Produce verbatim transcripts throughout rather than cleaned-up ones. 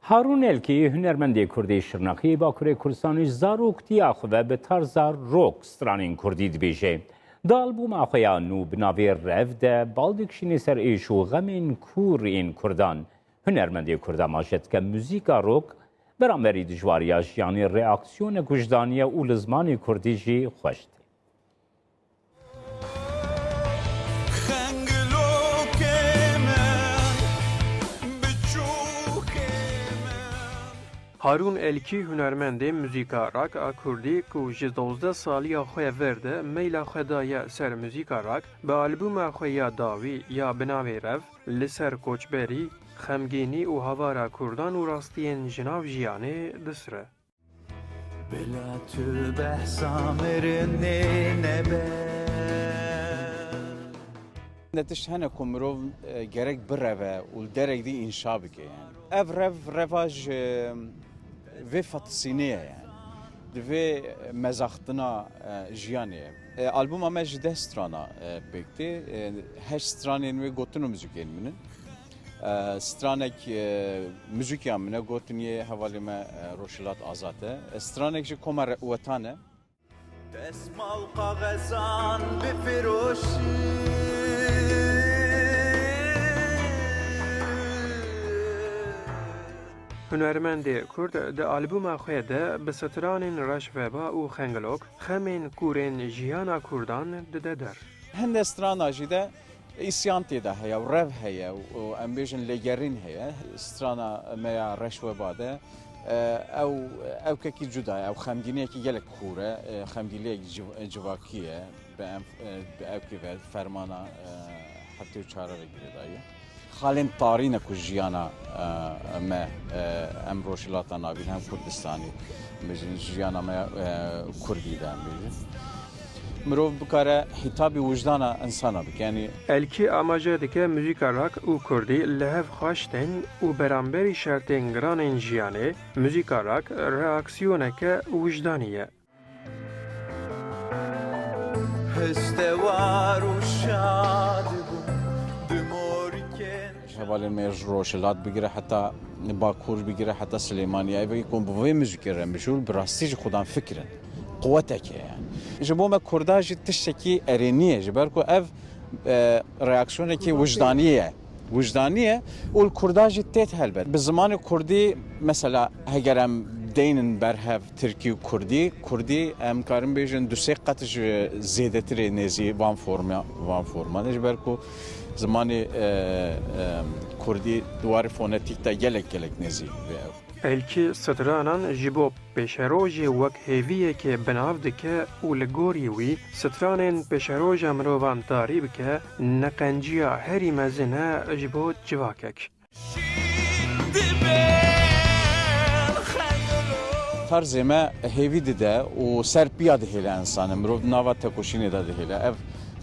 Harûn Elkî, hunermendê kurdê Şirnexiyê Bakurê Kurdistanê, ji zaroktiya xwe ve bi tarza rock stranên kurdî dibêje. Di albûma xwe ya nû bi navê Rev de bal dikişîne ser êş û xemên kûr ên kurdan. Hunermendê kurd amaje dike muzîka rock beramberî dijwariya jiyanê reaksiyonek wijdanî ye û li zimanê kurdî jî xweş tê. Harûn Elkî, hunermendê muzîka rock a kurdî ku ji dozdeh saliya xwe vir de meyla xwe daye ser muzîka rock, bi albûma xwe ya dawî ya bi navê Rev li ser koçberî, xemgînî û havara kurdan û rastiyên ji nav jiyanê disire. Bila tu behsa mirinê nebe. Ne tişt hene ku mirov e, gerek bireve û li derek dî înşa bike yani. Ev rev, reva ji vê fetisînê ye yani. Di vê mezaxtina e, jiyanê ye. E, albûma me ji deh strana e, pêk tê. E, heşt stranên wê gotin û muzîkên min in. E, stranek e, muzîkiya min e, gotin yê hevalê me e, Roşilat Azad e. E, stranek jî koma re- wetan e. Desmal kaxezan bifiroşî. Hunermendê Kurd di albûma xwe de bi stranên reşveba û xengilok xemên kûrên jiyana Kurdan dide der. Hinde strana jî de îsyan tê de heye û rev heye û em bêjin lêgerîn heye. Strana me ya reşveba de ew ewkekî cuda ye, ew xemgîniyekî gelek kûr e, xemgîniyek civ- civakî ye. Bi em bi ewkê ve fermana heftê û çar re girêdayî. Xalên tarî ne ku jiyana me em rojhilata navîn hem Kurdistanî, em bêjin jiyana me kurdî de em bêjin. Mirov bikare hîtabî wijdana insana bike. Yanî Elkî amaje dike muzîka rock û kurdî li hev xweş tên û beramberî şertên giran ên jiyanê, muzîka rock reaksiyoneke wijdanî ye. Hestewar û şad bû bi morikên Hevalên me ji Rojhilat bigire heta Bakur bigire heta Silêmaniyê. Ev ku bi vê muzîkê re mijûl bi rastî ji xudan fikir in. Quwetek heye. Ji bo me Kurda jî tiştekî erênî ye. Ji ber ku ev e, reaksiyonekî wijdanî ye. Wijdanî ye û li Kurda jî têt helbet. Bi zimanê Kurdî mesela heger em deynin ber hev Tirkî û Kurdî, Kurdî em karin bêjin du sê qet ji zêdetirê nêzî van forma, van forman e. Ji ber ku zimanê e, e, Kurdî di warê fonetîk de gelek gelek nêzî vê ew. Elkî stranan ji bo pêşerojê wek hêviyekê bi nav dike û li gorî wî stranên pêşeroja mirovan tarî bike, neqenciya herî mezin e ji bo civakek. Tarzê me hêvî dide û ser piya dihêle însan e. Mirov di nava tekoşînê de dihêle. Ev,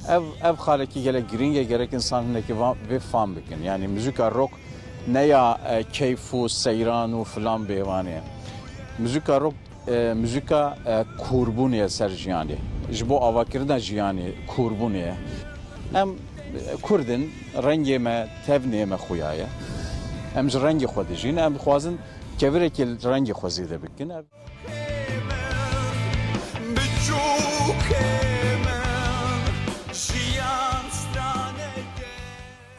ev, ev xalekî gelek girîng e, gerek însan hinekî va- vê fam bikin. Yanî muzîka rock ne ya e, keyf û seyran û filan bêvanê ye. Muzîka rock e, muzîka e, kûrbûnê ye ser jiyanê. Ji bo avakirina jiyanê kûrbûnê ye. Em e, Kurd in, rengê me, tevnê me xuya ye. Em ji rengê xwe dijîn, em dixwazin kevirekê li rengê xwe zêde bikin. Ev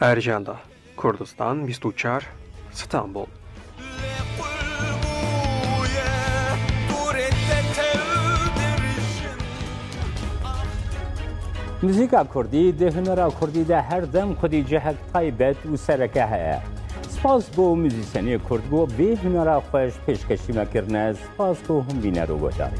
Erjanda. Kurdistan bîst û çar, Stenbol. Muzîka kurdî di hunera kurdî de her dem xwedî cihek taybet û sereke heye. Spas bo muzîsyenê kurd ku vê hunera xweş pêşkêşî me kirine, spas ku hûn bîner û guhdarî.